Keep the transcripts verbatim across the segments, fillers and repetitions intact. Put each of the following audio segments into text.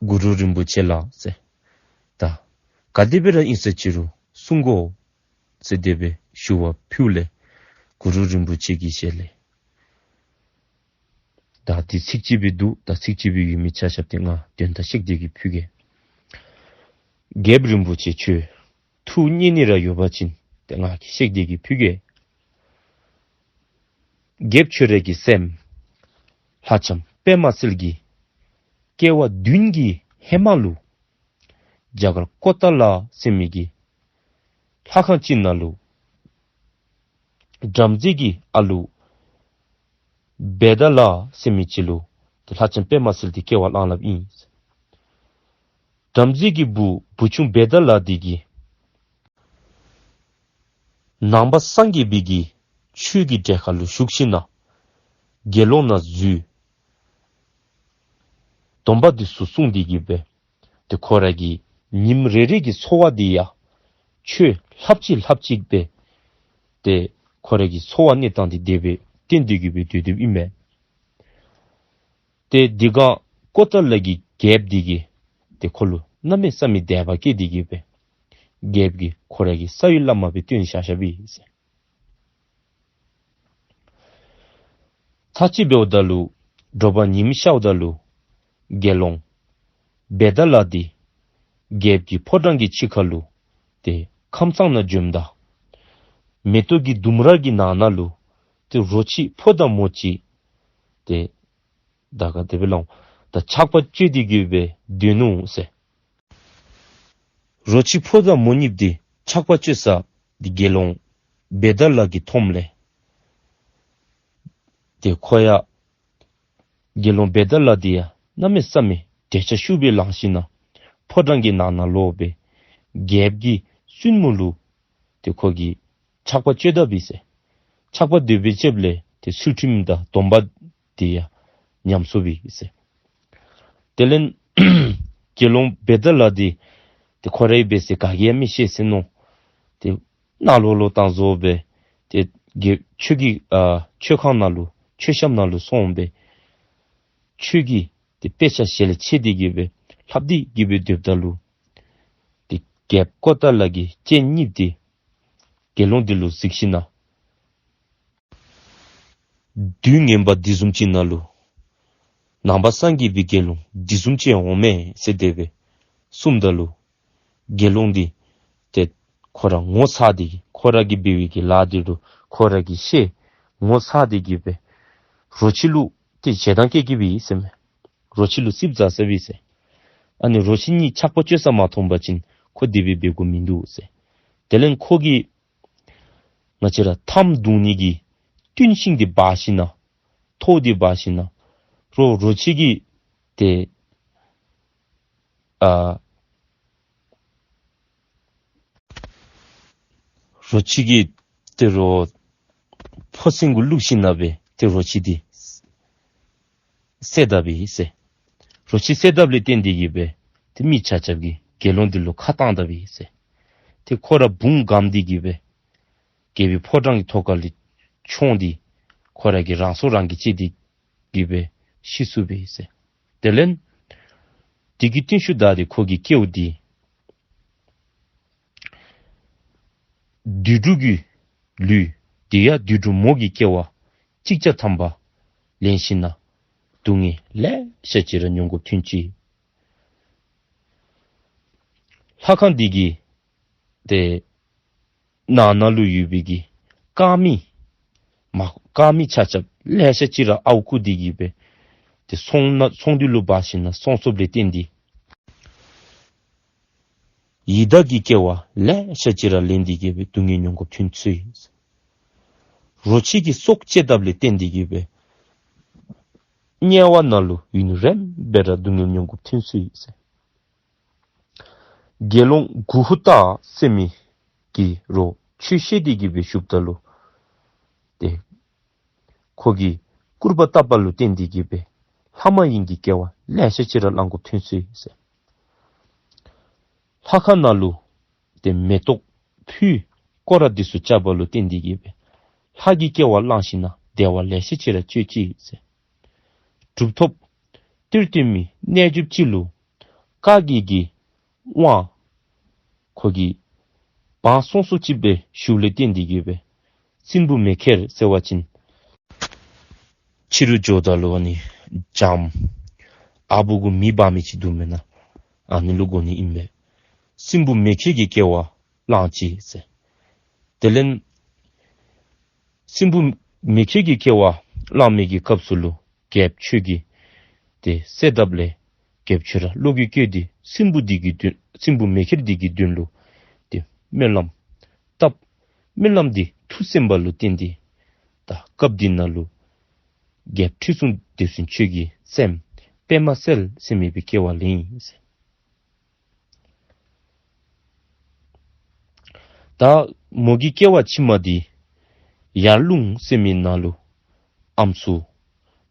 གུ་རུ་རིན་པོ་ཆེ་ལགས་ཟེར། ད་ག་དེ་སྦེ་ར་ཨིན་ས་ཅི་རུང་གསུང་དགོ་ཟེར་དེ་སྦེ་ཞུ་བ་ཕུལ་ལས་གུ་རུ་རིན་པོ་ཆེ་གི་ཞལ་ལས། ད་དེ་ཚིག་གཅིག་སྦེ་འདུག། ད་ཚིག་གཅིག་སྦེ་ཡོད་མི་ཆ་ཁྱབ་དེ་ང་དོན་དག་བཤད་དེ་གི་ཕུལ་གེ། རྒྱལཔོ་རིན་པོ་ཆེ་ཁྱོད་ཐུགས་མཉེས་ནི་ར་ཡོད་པ་ཅིན་ཏེ་ང་གིས་བཤད་དེ་གི་ཕུལ་གེ། རྒྱལཔོ་ཁྱོད་རའི་གི་སྲསམོ་ལྷ་ལྕམ་པདྨ་གསལ་གྱི་སྐྱེ་བ་བདུན་གྱི་ཧེ་མ་ལུ་རྒྱ་གར་ཀོ་ཏ་ལ་ཟེར་མི་གི་ལྷ་ཁང་ཅིག་ནང་ལུ་བྲམ་ཟེ་གི་ཨ་ལུ་བེ་ད་ལ་ཟེར་མི་ཅིག་ལུ་ཏེ་ལྷ་ལྕམ་པདྨ་གསལ་དེ་སྐྱེ་བ་བླངས་ལགསཔ་ཨིན། བྲམ་ཟེ་གི་བུ་བུ་ཆུང་བེ་ད་ལ་དེ་གིས་ནང་པ་སངས་རྒྱས་པའི་གི་ཆོས་ཀྱི་གྲལ་ཁར་ལུ་ཞུགས་ཞིནམ་ན་དགེ་སློང་ནང་འཛུལ། སྡོམ་པ་འདི་ཚུ་བསྲུང་སྟེ་གི་སྦེ་ཏེ་ཁོ་ར་གི་ཉིནམ་རེ་རེ་གི་འཚོ་བ་འདི་ཡང་ཆོས་ལྷབ་ཅིག་ལྷབ་ཅིག་སྦེ་ཏེ་ཁོ་ར་གི་འཚོ་བ་གནས་སྟངས་འདི་དེ་སྦེ་བསྟེན་ཏེ་གི་སྦེ་སྡོད་སྡོདཔ་ཨིན་མས། ཏེ་དེ་སྒང་ཀོ་ཏ་ལ་གི་རྒྱལཔོ་འདི་གིས་ཏེ་ཁོ་ལུ་གནམ་མེད་ས་མེད་དད་པ་སྐྱེས་ཏེ་གི་སྦེ་རྒྱལཔོ་གིས་ཁོ་ར་གི་ས་ཡི་བླ་མ་སྦེ་བསྟེན་བཞག་བཞགཔ་ཨིན་ཟེར། ཚར་གཅིག་འབདཝ་ད་ལུ་དྲོ་པ་ཉིམ་ཤརཝ་ད་ལུ་དགེ་སློང་བེ་ད་ལ་འདི་རྒྱལཔོ་གི་ཕོ་བྲང་གི་ཕྱི་ཁ་ལུ་ཏེ་ཁམས་ཚང་ནང་འབྱོནམ་ད་མེ་ཏོག་གི་ལྡུམ་ར་གི་ནང་ན་ལུ་ཏེ་རོ་ཁྱི་ཕོ་དང་མོ་ཅིག་ཏེ་ད་ག་དེ་སྦེ་ལོང་ད་ཆགས་པ་སྤྱོད་དེ་གི་སྦེ་སྡོད་ནུག་ཟེར། རོ་ཁྱི་ཕོ་དང་མོ་གཉིས་འདི་ཆགས་པ་སྤྱོད་ས་འདི་དགེ་སློང་བེ་ད་ལ་གིས་མཐོངམ་ལས་ཏེ་ཁོ་ཡང་དགེ་སློང་བེ་ད་ལ་འདི་ཡང་གནམ་མེད་ས་མེད་འདོད་ཆགས་ཤུགས་སྦེ་ལངས་ཞིནམ་ན་ཕོ་བྲང་གི་ནང་ན་ལོག་སྦེ་རྒྱལཔོ་གི་བཙུན་མོ་ལུ་ཏེ་ཁོ་གིས་ཆགས་པ་སྤྱོད་དཔ་ཨིན་ཟེར། ཆགས་པ་དེ་སྦེ་སྤྱོདཔ་ལས་ཏེ་ཚུལ་ཁྲིམས་དང་སྡོམ་པ་འདི་ཡང་ཉམས་སོཔ་ཨིན་ཟེར། དེ་ལས་དགེ་སློང་བེ་ད་ལ་འདི་ཏེ་ཁོ་རའི་སྦེ་ཟེར་ག་གིས་ཡང་མི་ཤེས་ཟེར་མནོ། ཏེ་ནང་ལོག་ལོག་བཏང་བཟོ་སྦེ་ཏེ་དགེ་ཆོས་ཀྱི་ཨ་མཆོད་ཁང་ནང་ལུ་མཆོད་བཤམ་ནང་ལུ་སོང་སྦེ་ཆོས་ཀྱི་ཏེ་དཔེ་ཆ་ཞལ་ལས་ཕྱེ་སྟེ་གི་སྦེ་ལྷབ་སྟེ་གི་སྦེ་སྡོདཔ་ད་ལུ་ཏེ་རྒྱལཔོ་ཀོ་ཏ་ལ་གི་སྤྱན་གཉིསཔོ་འདི་དགེ་སློང་འདི་ལུ་གཟིགས་ཞིནམ་ན་དུས་ངན་པ་འདི་བཟུམ་ཅིག་ནང་ལུ་ནང་པ་སངས་རྒྱས་པའི་དགེ་སློང་འདི་བཟུམ་ཅིག་འོང་མས་ཟེར་དེ་སྦེ་གསུངམ་ད་ལུ་དགེ་སློང་འདི་ཏེ་ཁོ་ར་ངོ་ཚ་སྟེ་གི་ཁོ་ར་གིས་འབད་བའི་གི་ལཱ་འདི་ལུ་ཁོ་ར་གིས་ཤེས་ངོ་ཚ་སྟེ་གི་སྦེ་རོ་ཁྱི་ལུ་ཏེ་ཞེ་སྡང་སྐྱེ་སྐྱེསཔ་ཨིན་ཟེར་མས། རོ་ཁྱི་ལུ་ཙིགཔ་ཟ་ཟཝ་ཨིན་ཟེར། ཨ་ནི་རོ་ཁྱི་གཉིས་ཆགས་པ་སྤྱོད་ས་མ་མཐོང་པ་ཅིན་ཁོ་དེ་སྦེ་འབད་དགོཔ་མིན་འདུག་ཟེར། དེ་ལས་ཁོ་གིས་ང་བཅས་ར་ཐམ་བརྡུང་ནི་གི་གཏུན་ཤིང་འདི་འབག་ཞིནམ་ན་ཐོག་འདི་འབག་ཞིནམ་ན་རོ་རོ་ཁྱི་གི་ཏེ་ཨ་རོ་ཁྱི་གི་ཏེ་རོ་ཕོ་སེན་གུ་བླུགས་ཞིནམ་ན་སྦེ་ཏེ་རོ་ཁྱི་འདི་བསད་དཔ་ཨིན་ཟེར། རོ་ཁྱི་བསད་དཔ་ལས་བརྟེན་ཏེ་གི་སྦེ་ཏེ་མི་ཆ་ཁྱབ་ཀྱིས་དགེ་སློང་འདི་ལུ་ཁ་བཏང་དཔ་ཨིན་ཟེར། ཏེ་ཁོ་ར་བུང་སྒམ་སྟེ་གི་སྦེ་རྒྱལ་པོའི་ཕོ་བྲང་གི་ཐོག་ཁ་ལས་མཆོངས་ཏེ་ཁོ་ར་གི་རང་སྲོག་རང་གིས་བཅད་དེ་གི་སྦེ་ཤི་སོཔ་ཨིན་ཟེར། དེ་ལས་དེ་གི་རྟིང་ཤུལ་བདའ་སྟེ་ཁོ་གི་སྐལཝ་འདི་དུད་འགྲོ་གི་ལུས་འདི་ཡང་དུད་འགྲོ་མོ་གི་སྐྱེ་བ་གཅིག་བརྒྱ་ཐམ་པ་ལེན་ཞིནམ་ན་སྡུག་བསྔལ་ལེ་ཤ་ཅིག་ར་མྱོང་དགོཔ་ཐོན་ཅི། ལྷ་ཁང་འདི་གི་ཏེ་ནང་ན་ལུ་ཡོད་པའི་གི་དཀར་མེ་མ་དཀར་མེ་ཆ་ཁྱབ་ལེ་ཤ་ཅིག་ར་ཨརཝ་བརྐུ་སྟེ་གི་སྦེ་ཏེ་ཚོང་ན་ཚོང་འདུས་ལུ་འབག་ཞིནམ་ན་བཙོང་བཙོངམ་ལས་བརྟེན་ཏེ་ཡི་དྭགས་ཀྱི་སྐྱེ་བ་ལེ་ཤ་ཅིག་ར་ལེན་ཏེ་གི་སྦེ་སྡུག་བསྔལ་མྱོང་དགོཔ་ཐོན་ཅི། རོ་ཁྱི་གི་སྲོག་བཅད་དཔ་ལས་བརྟེན་ཏེ་གི་སྦེ་དམྱལ་བ་ནང་ལུ་ཡུན་རིངམོ་སྦེ་ར་སྡུག་བསྔལ་མྱོང་དགོཔ་ཐོན་ཅི་ཟེར། དགེ་སློང་གུ་ཧུ་ཏ་ཟེར་མི་གིས་རོ་ཆོས་བཤད་དེ་གི་སྦེ་བཞུགསཔ་ད་ལུ་ཏེ་ཁོ་གིས་སྐུར་པ་བཏབ་པ་ལུ་བརྟེན་ཏེ་གི་སྦེ་ལྷ་མ་ཡིན་གྱི་སྐྱེ་བ་ལེ་ཤ་ཅིག་ར་བླང་དགོཔ་ཐོན་ཅི་ཟེར། ལྷ་ཁང་ནང་ལུ་ཏེ་མེ་ཏོག་ཕུལ་སྐོར་ར་འདི་ཚུ་རྐྱབ་པ་ལུ་བརྟེན་ཏེ་གི་སྦེ་ལྷ་གི་སྐྱེ་བ་བླངས་ཞིནམ་ན་བདེ་བ་ལེ་ཤ་ཅིག་ར་སྤྱོད་ཅི་ཟེར། གྲུབ་ཐོབ་གཏེར་སྟོན་མའི་རྣལ་འབྱོརཔ་ཅིག་ལུ་ བཀའ་བརྒྱད་ཀྱི་དབང་ཁོ་གིས་བང་སོང་སོ་ཅིག་སྦེ་ཞུཝ་ལས་བརྟེན་ཏེ་གིས་སྦེ་སྲིན་བུ་མེ་ཁྱེར་ཟེར་བ་ཅིན་ཕྱི་རུ་འགྱོཝ་ད་ལུ་ཨ་ནི་འཇམ་ཨ་བུ་གུ་མེ་འབར་མི་ཅིག་འདུག་མེན་ན། ཨ་ནི་ལུ་གོ་ནི་ཨིན་པས། སྲིན་བུ་མེ་ཁྱེར་གྱི་སྐྱེ་བ་བླངས་ཅི་ཟེར། དེ་ལས་སྲིན་བུ་མེ་ཁྱེར་གྱི་སྐྱེ་བ་བླངས་མི་གི་སྐབས་སུ་ལུ་རྒྱལཔོ་ཁྱོད་ཀྱིས་ཏེ་གསོལ་འདེབས་ལས་རྒྱལཔོ་ཁྱོད་ར་བློ་གི་སྐྱོད་དེ་སྲིན་བུ་འདི་གི་མདུན་སྲིན་བུ་མེ་ཁྱེར་འདི་གི་མདུན་ལུ་ཏེ་སྨོན་ལམ་བཏབ། སྨོན་ལམ་འདི་ཐུགས་གསན་པ་ལུ་བརྟེན་ཏེ་ད་སྐབས་འདི་ནང་ལུ་རྒྱལཔོ་ཁྲི་སྲོང་ལྡེའུ་བཙན་ཁྱོད་ཀྱི་སྲསམོ་པདྨ་གསལ་ཟེར་མི་སྦེ་སྐྱེ་བ་ལེན་ཡི་ཟེར། ད་མོ་གི་སྐྱེ་བ་ཕྱི་མ་འདི་ཡར་ཀླུང་ཟེར་མི་ནང་ལུ་ཨམ་སྲུ་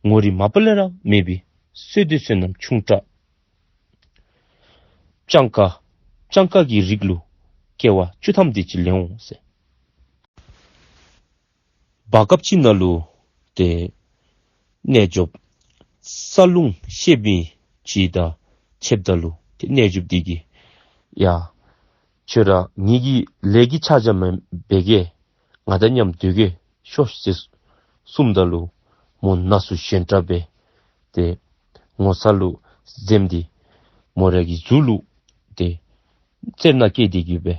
ངོ་རིས་མ་པ་ལས་ར་མེད་པའི་བསོད་བདེ་བསོད་ནམས་ཆུང་དྲགས་སྤྱང་ཀ་སྤྱང་ཀ་གི་རིགས་ལུ་སྐྱེ་བ་བཅུ་ཐམ་དེ་ཅིག་ལེན་འོང་ཟེར། བར་སྐབས་ཅིག་ནང་ལུ་ཏེ་རྣལ་འབྱོརཔ་ས་ལུང་ཤེས་པའི་ཅིག་དང་ཕྱདཔ་ད་ལུ་ཏེ་རྣལ་འབྱོརཔ་འདི་གིས་ཡ་ཁྱོད་ར་ངེ་གི་ལས་ཀྱི་ཕྱག་རྒྱ་མ་འབད་གེ། ང་དང་མཉམ་སྡོད་གེ་ཤོག་ཟེར་གསུངམ་ད་ལུ་མོ་ན་ཟུག་ཞོན་དྲགས་སྦེ་ཏེ་ངོ་ཚ་ལུ་འཛེམས་ཏེ་མོ་ར་གི་གཟུགས་ལུ་ཏེ་སེར་སྣ་སྐྱེས་ཏེ་གིས་སྦེ་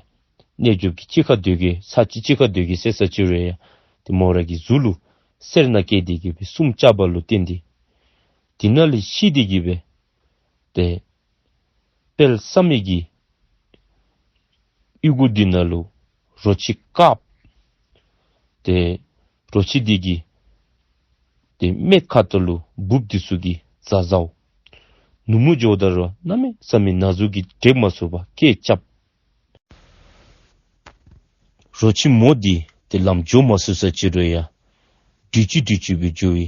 རྣལ་འབྱོརཔ་གིས་གཅིག་ཁར་སྡོད་གེ་ཚར་གཅིག་གཅིག་ཁར་སྡོད་གེ་ཟེར་ས་ཅིག་རུང་ཡང་ཏེ་མོ་ར་གི་གཟུགས་ལུ་སེར་སྣ་སྐྱེས་ཏེ་གིས་སྦེ་སྲུངམ་རྐྱབ་པ་ལུ་བརྟེན་ཏེ་དེ་ནང་ལས་ཤི་སྟེ་གིས་སྦེ་ཏེ་དཔལ་བསམ་ཡས་ཀྱི་གཡུས་སྒོ་འདི་ནང་ལུ་རོ་ཁྱི་བཀག། ཏེ་རོ་ཁྱི་འདི་གིས་ཏེ་སྨད་ཁ་ཐུག་ལུ་འབུཔ་འདི་ཚུ་གིས་བཟའ་བཟའཝ། ནུབ་མོ་འགྱོཝ་ད་རུང་གནམ་མེད་ས་མེད་ན་ཟུག་གིས་འགྲིབ་མ་ཚུགས་པར་སྐད་རྐྱབ། རོ་ཁྱི་མོ་འདི་ཏེ་ལམ་འགྱོ་མ་ཚུགས་ས་ཅིག་རུང་ཡང་འདྲུད་ཅི་འདྲུད་ཅི་སྦེ་འགྱོ་བའི་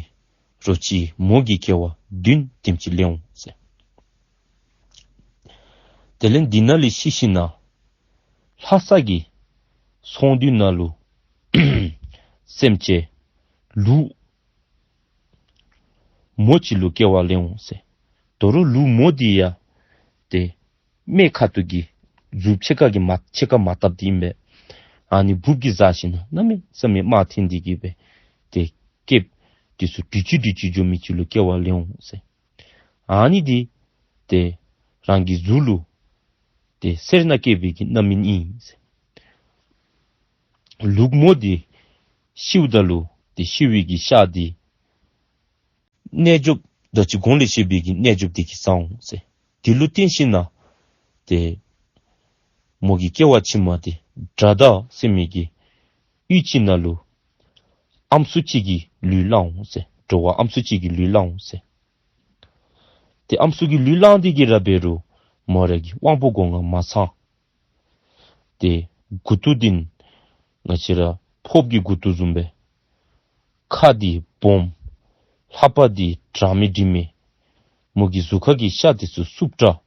རོ་ཁྱི་མོ་གི་སྐྱེ་བ་བདུན་དེམ་ཅིག་ལེན་འོང་ཟེར། དེ་ལས་འདི་ནང་ལས་ཤི་ཞིནམ་ལས་ལྷ་ས་གི་ཚོང་འདུས་ནང་ལུ་སེམས་ཅན་ལུག་མོ་ཅིག་ལུ་སྐྱེ་བ་ལེན་འོང་ཟེར། དོ་རུང་ལུག་མོ་འདི་ཡང་ཏེ་སྨད་ཁ་ཐུག་གི་གཟུགས་ཕྱེད་ཀ་གིས་མ་ཕྱེད་ཀ་མ་བཏབ་སྟེ་ཨིན་པས། ཨ་ནི་འབུཔ་གིས་བཟའ་ཞིནམ་ལས་གནམ་མེད་ས་མེད་དམག་འཐེན་ཏེ་གིས་སྦེ་ཏེ་སྐྱེསཔ་འདི་ཚུ་འདྲུད་ཅི་འདྲུད་ཅི་འགྱོ་མི་ཅིག་ལུ་སྐྱེ་བ་ལེན་འོང་ཟེར། ཨ་ནི་འདི་ཏེ་རང་གི་གཟུགས་ལུ་ཏེ་སེར་སྣ་སྐྱེས་པའི་གི་རྣམ་སྨིན་ཨིན་ཟེར། ལུག་མོ་འདི་ཤིཝ་ད་ལུ་ཏེ་ཤི་བའི་གི་ཤ་འདི་རྣལ་འབྱོརཔ་ད་ཅི་གོང་ལས་བཤད་པའི་གི་རྣལ་འབྱོརཔ་འདི་གིས་བཟའ་འོང་ཟེར། དེ་ལུ་བརྟེན་ཞིནམ་ལས་ཏེ་མོ་གི་སྐྱེ་བ་ཕྱི་མ་འདི་དགྲ་སྟ་ཟེར་མི་གི་གཡུས་ཅིག་ནང་ལུ་ཨམ་སྲུ་ཅིག་གི་ལུས་བླངས་འོང་ཟེར། འགྲོ་བ་ཨམ་སྲུ་ཅིག་གི་ལུས་བླངས་འོང་ཟེར། ཏེ་ཨམ་སྲུ་གི་ལུས་བླངས་ཏེ་གིས་ར་འབད་རུང་མོ་ར་གི་དབང་པོ་སྒོ་ལྔ་མ་ཚང་། ཏེ་མགུ་ཏོ་འདི་ང་བཅས་ར་ཕགཔ་གི་མགུ་ཏོ་བཟུམ་སྦེ། ཁ་འདི་སྦོམ། ལྷ་པ་འདི་དྲང་མི་དྲི་མི། མོ་གི་གཟུགས་ཁ་གི་ཤ་འདི་ཚུ་སུབ་དྲགས།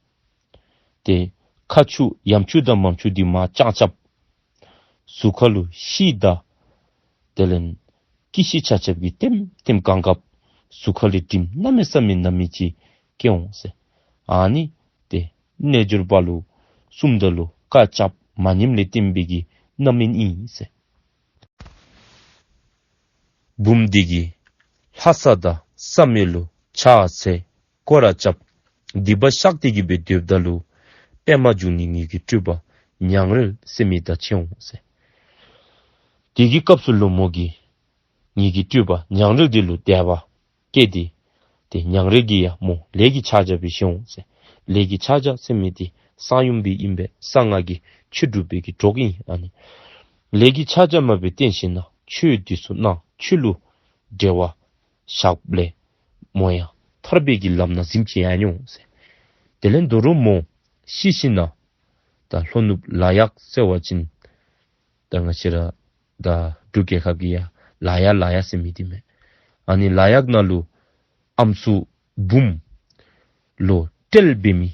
ཏེ་ཁ་ཆུ་ཡམ་ཆུ་དང་མམ་ཆུ་འདི་མར་ཅང་རྐྱབ། གཟུགས་ཁ་ལུ་ཤིག་དང་དེ་ལས་སྐྱི་ཤི་ཆ་ཁྱབ་ཀྱིས་ལྟེམ་ལྟེམ་གང་གབ། གཟུགས་ཁ་ལས་དྲིམ་གནམ་མེད་ས་མེད་ན་མི་ཅིག་སྐྱེ་འོང་ཟེར། ཨ་ནི་ཏེ་རྣལ་འབྱོར་པ་ལུ་གསུངམ་ད་ལུ་བཀའ་རྐྱབ་མ་ཉནམ་ལས་བརྟེན་པའི་གི་རྣམ་སྨིན་ཨིན་ཟེར། འབུམ་འདི་གིས་ལྷ་ས་དང་བསམ་ཡས་ལུ་ཕྱག་འཚལ་སྐོར་ར་རྐྱབ། སྡིག་པ་བཤགས་ཏེ་གིས་སྦེ་སྡོདཔ་ད་ལུ་པདྨ་འབྱུང་གནས་ངེ་གི་སྤྲུལ་པ་ཉང་རལ་ཟེར་མི་དང་ཕྱད་འོང་ཟེར། དེ་གི་སྐབས་སུ་ལུ་མོ་གིས་ངེ་གི་སྤྲུལ་པ་ཉང་རལ་འདི་ལུ་དད་པ་སྐྱེས་ཏེ་ཏེ་ཉང་རལ་གྱིས་ཡང་མོ་ལས་ཀྱི་ཕྱག་རྒྱ་སྦེ་བཞེས་འོང་ཟེར། ལས་ཀྱི་ཕྱག་རྒྱ་ཟེར་མི་འདི་གསང་ཡུམ་སྦེ་ཨིན་པས། གསང་སྔགས་ཀྱི་ཆོས་སྒྲུབ་པའི་གི་གྲོགས་ཨིན། ཨ་ནི་ལས་ཀྱི་ཕྱག་རྒྱ་མ་སྦེ་བསྟེན་ཞིནམ་ལས་ཆོས་འདི་ཚུ་གནང་ཆོས་ལུ་འབྲེལ་བ་བཞགཔ་ལས་མོ་ཡང་ཐར་པའི་གི་ལམ་ནང་གཟིམ་ཅིག་ཡར་འོང་ཟེར། དེ་ལས་དོ་རུང་མོ་ཤི་ཞིནམ་ལས་ད་ལྷོ་ནུབ་ལ་ཡག་ཟེར་བ་ཅིན་ད་ང་བཅས་ར་ད་འབྲུག་རྒྱལ་ཁབ་ཀྱི་ཡང་ལ་ཡ་ལ་ཡ་ཟེར་མི་འདི་མས། ཨ་ནི་ལ་ཡག་ནང་ལུ་ཨམ་སྲུ་འབུམ་ལོ་སྤྲེལ་འབད་མི་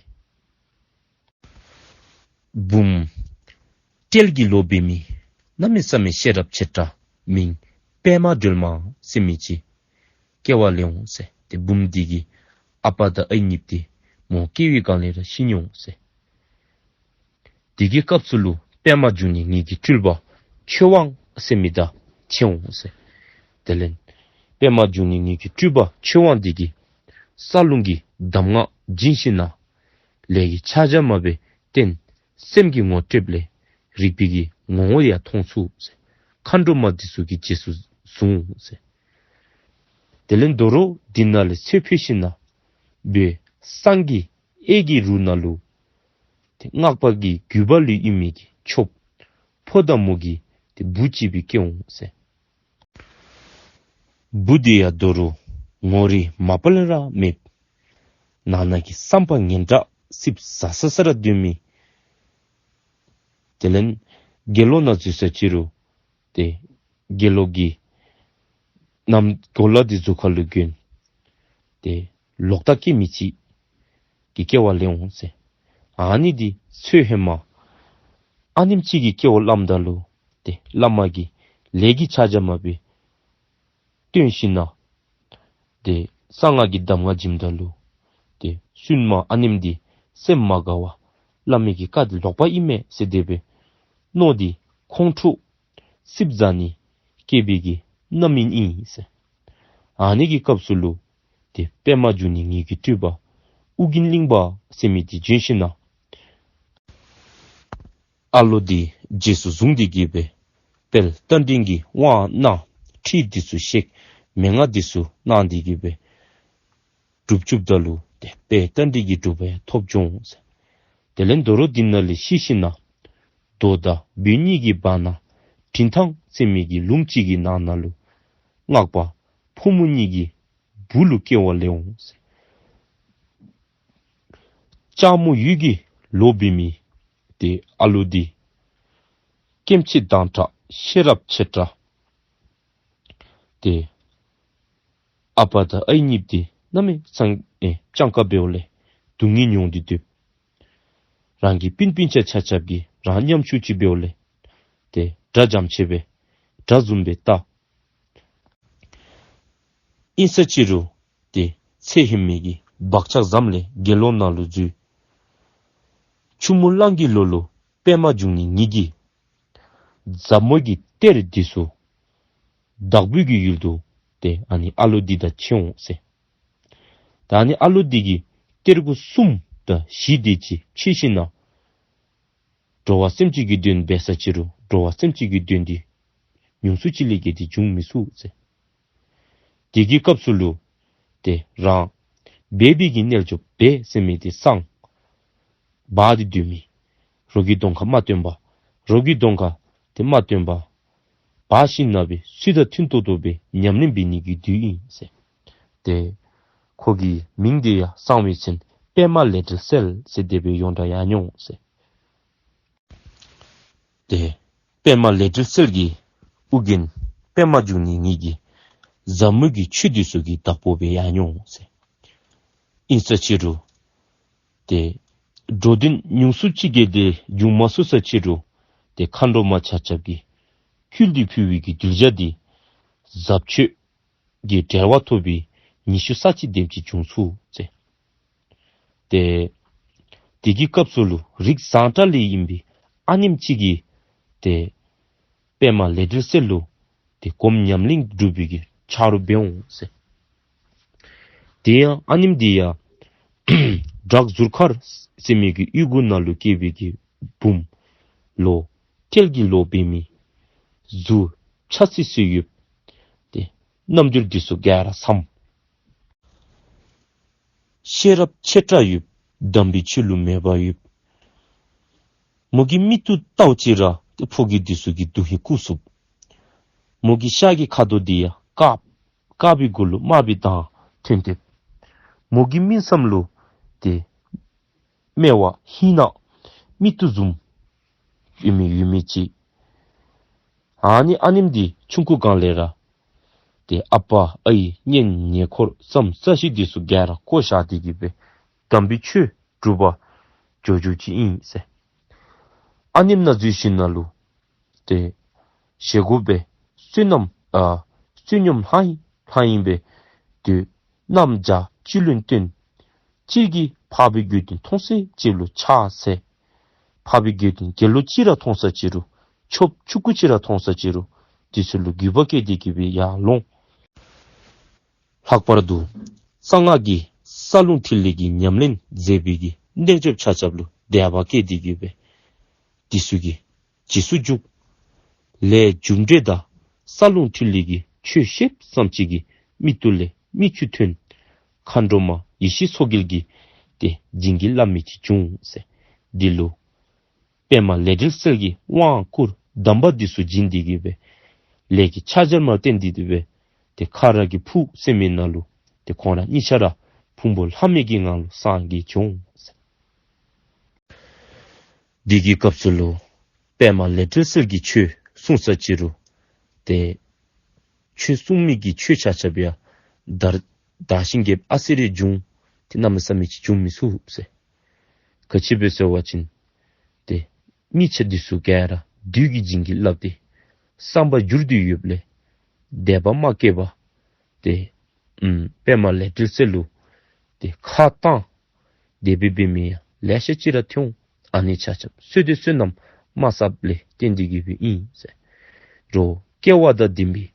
འབུམ་སྤྲེལ་གྱི་ལོ་འབད་མི་གནམ་མེད་ས་མེད་ཤེས་རབ་ཆེ་དྲགས་མིང་པདྨ་སྒྲོལ་མ་ཟེར་མི་ཅིག་སྐྱེ་བ་ལེན་འོང་ཟེར། ཏེ་འབུམ་འདི་གི་ཨ་པ་དང་ཨའི་གཉིསཔོ་འདི་ མོ་སྐྱེ་བའི་སྒང་ལས་ར་ཤི་འོང་ཟེར། དེ་གི་སྐབས་སུ་ལུ་པདྨ་འབྱུང་གནས་ངེ་གི་སྤྲུལ་པ་ཆོས་དབང་ཟེར་མི་དང་ཕྱད་འོང་ཟེར། དེ་ལས་པདྨ་འབྱུང་གནས་ངེ་གི་སྤྲུལ་པ་ཆོས་དབང་དེ་གིས་རྩ་རླུང་གི་གདམས་ངག་བྱིན་ཞིནམ་ལས་ལས་ཀྱི་ཕྱག་རྒྱ་མ་སྦེ་བསྟན། སེམས་ཀྱི་ངོ་སྤྲོད་ལས་རིག་པའི་གི་ངོ་བོ་ཡང་མཐོང་ཚུགས་ཟེར། མཁའ་འགྲོ་མ་དེ་ཚུ་གིས་རྗེས་སུ་བཟུང་ཟེར། དེ་ལས་དོ་རུང་དེ་ནང་ལས་ཚེ་འཕོས་ཞིནམ་ལས་སངས་རྒྱས་ཀྱི་གཡས་ཀྱི་རུ་ནང་ལུ་ཏེ་སྔགས་པ་གི་རྒྱུད་པ་ལུ་ཨིན་མི་གི་ཆོསཔ་ཕོ་དང་མོ་གི་ཏེ་བུ་ཅིག་སྦེ་སྐྱེ་འོང་ཟེར། བུ་དེ་ཡང་དོ་རུང་ངོ་རིས་མ་པ་ལས་ར་མེདཔ། ནང་ན་གི་བསམ་པ་ངན་དྲགས་སིབ་ཟ་ས་ས་ར་སྡོད་མི། དེ་ལས་དགེ་སློང་ནང་འཛུལ་ས་ཅི་རུང་ཏེ་དགེ་སློང་གི་ནམ་གོ་ལ་དེ་གཟུགས་ཁ་ལུ་གྱོན། ཏེ་ལོག་ལྟ་སྐྱེ་མི་ཅིག་གི་སྐྱེ་བ་ལེན་འོང་ཟེར། ཨ་ནི་དེ་ཚེ་ཧེ་མ་ཨ་ནེམ་ཅིག་གི་སྐྱེ་བ་ལེནམ་ད་ལུ་ཏེ་བླ་མ་གིས་ལས་ཀྱི་ཕྱག་རྒྱ་མ་སྦེ་སྟོན་ཞིནམ་ལས་ཏེ་གསང་སྔགས་ཀྱི་གདམས་ངག་བྱིནམ་ད་ལུ་ཏེ་སྲུང་མ་ཨ་ནེམ་དེ་སེམས་མ་དགའ་བར་བླ་མའི་གི་བཀའ་དེ་ལོག་པ་ཨིན་མས་ཟེར་དེ་སྦེ་མནོ་སྟེ་ཁོང་ཁྲོ་སིབ་ཟ་ནི་སྐྱེས་པའི་གི་རྣམ་སྨིན་ཨིན་ཟེར། ཨ་ནི་གི་སྐབས་སུ་ལུ་ཏེ་པདྨ་འབྱུང་གནས་ངེ་གི་སྤྲུལ་པ་ཨོ་རྒྱན་གླིང་པ་ཟེར་མི་དེ་བྱོན་ཞིནམ་ལས་ཨ་ལོ་དེ་རྗེས་སུ་བཟུང་སྟེ་གི་སྦེ་དཔལ་རྟ་མགྲིན་གྱི་དབང་གནང་། ཁྲིད་དེ་ཚུ་བཤད། མན་ངག་དེ་ཚུ་གནང་སྟེ་གི་སྦེ་སྒྲུབ་བཅུགཔ་ད་ལུ་ཏེ་དཔལ་རྟ་མགྲིན་གྱི་སྒྲུབ་པ་ཡང་ཐོབ་འོང་ཟེར། དེ་ལས་དོ་རུང་དེ་ནང་ལས་ཤི་ཞིནམ་ལས་མདོ་དང་བོད་གཉིས་ཀྱི་བར་ན་འབྲིང་ཐང་ཟེར་མི་གི་ལུངམ་ཅིག་གི་ནང་ན་ལུ་སྔགས་པ་ཕོ་མོ་གཉིས་ཀྱི་བུ་ལུ་སྐྱེ་བ་ལེན་འོང་ཟེར། ལྕགས་མོ་འོད་ཀྱི་ལོ་འབད་མི་ཏེ་ཨ་ལོ་དེ་སྐྱེ་མཆེད་དྭངས་དྲགས་ཤེས་རབ་ཆེ་དྲགས། ཏེ་ཨ་པ་དང་ཨའི་གཉིསཔོ་དེ་གནམ་མེད་ས་མེད་སྤྱང་ཀ་འབདཝ་ལས་སྡུག་བསྔལ་མྱོང་སྟེ་སྡོདཔ། རང་གི་སྤུན་སྤུན་ཆ་ཆ་ཁྱབ་ཀྱིས་རང་ཉམ་ཆུང་ཅིག་འབདཝ་ལས་ཏེ་དགྲ་འཇམ་ཆེ་སྦེ་དགྲ་བཟུམ་སྦེ་བལྟ། ཨིན་ས་ཅི་རུང་ཏེ་ཚེ་ཧེ་མའི་གི་བག་ཆགས་བཟངམ་ལས་དགེ་སློང་ནང་ལུ་འཛུལ། ཆུ་མོ་གླང་གི་ལོ་ལུ་པདྨ་འབྱུང་གནས་ངེ་གི་ཟབ་མོ་གི་གཏེར་དེ་ཚུ་བདག་པོའི་གི་ཡུལ་དུ་ཏེ་ཨ་ནི་ཨ་ལོ་དེ་དང་ཕྱད་འོང་ཟེར། ད་ཨ་ནི་ཨ་ལོ་དེ་གིས་གཏེར་སྒོ་གསུམ་དང་གཞི་དེ་ཅིག་ཕྱེ་ཞིནམ་ལས་འགྲོ་བ་སེམས་ཅན་གྱི་དོན་འབད་ས་ཅི་རུང་འགྲོ་བ་སེམས་ཅན་གྱི་དོན་དེ་ཉུང་སུ་ཅིག་ལས་བརྒལ་ཏེ་འབྱུང་མི་ཚུགས་ཟེར། དེ་གི་སྐབས་སུ་ལུ་ཏེ་རང་སྦས་པའི་གི་རྣལ་འབྱོརཔ་སྦས་ཟེར་མི་དེ་སངས་འབག་སྟེ་སྡོད་མི། རོགས་ཀྱི་གདོང་ཁར་མ་སྟོན་པར་རོགས་ཀྱི་གདོང་ཁར་ཏེ་མ་སྟོན་པར་འབག་ཞིནམ་ལས་སྦེ་ཚུལ་དང་མཐུན་ཏོག་ཏོ་སྦེ་ཉམས་ལེན་འབད་ནི་གི་དུས་ཨིན་ཟེར། ཏེ་ཁོ་གི་མིང་དེ་ཡང་གསང་བའི་ཚེ་ན་པདྨ་ལས་འབྲེལ་གསལ་ཟེར་དེ་སྦེ་ཡོངས་གྲགས་ཡར་འོང་ཟེར། ཏེ་པདྨ་ལས་འབྲེལ་གསལ་གྱི་ཨོ་རྒྱན་པདྨ་འབྱུང་གནས་ངེ་གི་ཟབ་མོ་གི་ཆོས་དེ་ཚུ་གི་བདག་པོ་སྦེ་ཡར་འོང་ཟེར། ཨིན་ས་ཅི་རུང་ཏེ་འགྲོ་དོན་ཉུང་སུ་ཅིག་གི་དེ་འབྱུང་མ་ཚུགས་ས་ཅི་རུང་ཏེ་མཁའ་འགྲོ་མ་ཆ་ཁྱབ་ཀྱིས་བསྐུལ་ཏེ་ཕུལ་བའི་གི་གདུལ་བྱ་དེ་ཟབ་ཆོས་ཀྱི་འབྲེལ་བ་ཐོབ་པའི་ཉི་ཤུ་རྩ་གཅིག་དེམ་ཅིག་འབྱུང་ཚུགས་ཟེར། ཏེ་དེ་གི་སྐབས་སུ་ལུ་རིགས་བཟང་དྲགས་ལས་ཨིན་པའི་ཨ་ནེམ་ཅིག་གིས་ཏེ་པདྨ་ལས་འབྲེལ་གསལ་ལུ་ཏེ་སྒོམ་ཉམས་ལེན་སྒྲུབ་པའི་གི་ཆ་རོགས་འབད་འོང་ཟེར། དེ་ཡང་ཨ་ནེམ་དེ་ཡང་བྲག་ཟུར་མཁར་ཟེར་མི་གི་གཡུས་སྒོ་ནང་ལུ་སྐྱེས་པའི་གི་བུམོ་ལོ་ཏིལ་གྱི་ལོ་འབད་མི། གཟུགས་ཆགས་སི་སི་ཡོདཔ། ཏེ་རྣམ་འགྱུར་དེ་ཚུ་ག་ར་འཚམས། ཤེས་རབ་ཆེ་དྲགས་ཡོདཔ། དམ་པའི་ཆོས་ལུ་མོས་པ་ཡོདཔ། མོ་གི་མིག་ཏོ་ལྟཝ་ཅིག་ར་ཏེ་ཕོ་རྒྱས་དེ་ཚུ་གི་སྡུག་བསྔལ་བཀུག་ཚུགསཔ། མོ་གི་ཤ་གི་ཁ་དོག་དེ་ཡང་དཀརཔོ་དཀར་པོའི་གུ་ལུ་དམར་པོའི་མདངས་ཐོན་ཏེ། མོ་གི་མིག་ཙམ་ལུ་ཏེ་སྨེ་བ་ཧིང་ནག་མིག་ཏོ་བཟུམ་ཡོད་མི་ཡོད་མི་ཅིག། ཨ་ནི་ཨ་ནེམ་དེ་ཆུང་ཀུ་སྒང་ལས་ར་ཏེ་ཨ་པ་ཨའི་གཉེན་ཉེ་འཁོར་བསམ་ས་གཞི་དེ་ཚུ་ག་ར་བཀོ་བཞག་སྟེ་གི་སྦེ་དམ་པའི་ཆོས་སྒྲུབ་པར་འགྱོ་འགྱོཝ་ཅིག་ཨིན་ཟེར། ཨ་ནེམ་ནང་འཛུལ་ཞིནམ་ལས་ཏེ་བཞེས་སྒོ་འབད། བསོད་ནམས་ཨ་བསོད་སྙོམས་ལྷང་ལྷང་སྦེ་སྡོད། གནམ་བྱཱར་སྤྱི་བླུན་སྟོན། སྤྱིར་གྱིས་ འཕགས་པའི་དགེ་འདུན་མཐོང་ས་ཅིག་ལུ་ཕྱག་འཚལ། འཕགས་པའི་དགེ་འདུན་དགེ་སློང་ཅིག་ར་མཐོང་ས་ཅིག་རུང་ཆོསཔ་ཆོས་སྐུ་ཅིག་ར་མཐོང་ས་ཅིག་རུང་དེ་ཚུ་ལུ་གུས་པ་བསྐྱེད་དེ་གི་སྦེ་ཡར་ལོངས། ལྷག་པར་དུ་གསང་སྔགས་ཀྱི་རྩ་རླུང་ཐིག་ལེ་གི་ཉམས་ལེན་མཛད་པའི་གི་གདེང་ཚོད་ཆ་ཁྱབ་ལུ་དད་པ་བསྐྱེད་དེ་གི་སྦེ་དེ་ཚུ་གིས་རྗེས་སུ་འཇུག། ལས་རྒྱུ་འབྲས་དང་རྩ་རླུང་ཐིག་ལེ་གི་ཆོས་བཤདཔ་ཙམ་ཅིག་གིས་མིག་ཏོ་ལས་མིག་ཆུ་ཐོན། མཁའ་འགྲོ་མ་ཡེ་ཤེས་མཚོ་རྒྱལ་གྱིས་ཏེ་བྱིན་གྱིས་བརླབས་མི་ཅིག་བྱུང་ཟེར། འདི་ལུ་པདྨ་ལས་འབྲེལ་གསལ་གྱིས་དབང་བསྐུར། གདམས་པ་འདི་ཚུ་བྱིན་ཏེ་གི་སྦེ་ལས་ཀྱི་ཕྱག་རྒྱར་མར་བསྟན་ཏེ་གི་སྦེ་ཏེ་ཁ་ར་གི་ཕུག་ཟེར་མི་ནང་ལུ་ཏེ་ཁོང་ར་གཉིས་ཆ་ར་ཕུང་པོ་ལྷག་མེད་ཀྱི་ངང་ལུ་སངས་རྒྱས་བྱུང་ཟེར། འདི་གི་སྐབས་སུ་ལུ་པདྨ་ལས་འབྲེལ་གསལ་གྱིས་ཆོས་གསུངས་ས་ཅིག་རུང་ཏེ་ཆོས་གསུང་མི་གི་ཆོས་ཆ་ཁྱབ་ཡང་དར་དར་ཞིང་རྒྱས་ཨ་ཙི་རེ་བྱུང་། ཏེ་གནམ་མེད་ས་མེད་ཅིག་བྱུང་མི་ཚུགས་ཟེར། ག་ཅི་སྦེ་ཟེར་བ་ཅིན་ཏེ་མི་ཆ་འདི་ཚུ་ག་ར་བདུད་ཀྱིས་བྱིན་གྱིས་བརླབས་ཏེ་བསམ་པ་འགྱུར་ཏེ་ཡོདཔ་ལས་དད་པ་མ་སྐྱེས་པར་ཏེ་ཨམ་པདྨ་ལས་འབྲེལ་གསལ་ལུ་ཏེ་ཁ་བཏང་དེ་སྦེ་འབད་མི་ཡང་ལེ་ཤ་ཅིག་ར་ཐོན། ཨ་ནི་ཆ་ཁྱབ་བསོད་བདེ་བསོད་ནམས་མ་བསགསཔ་ལས་བརྟེན་ཏེ་གི་སྦེ་ཨིན་ཟེར། རོགས་སྐལ་བ་དང་ལྡན་པའི་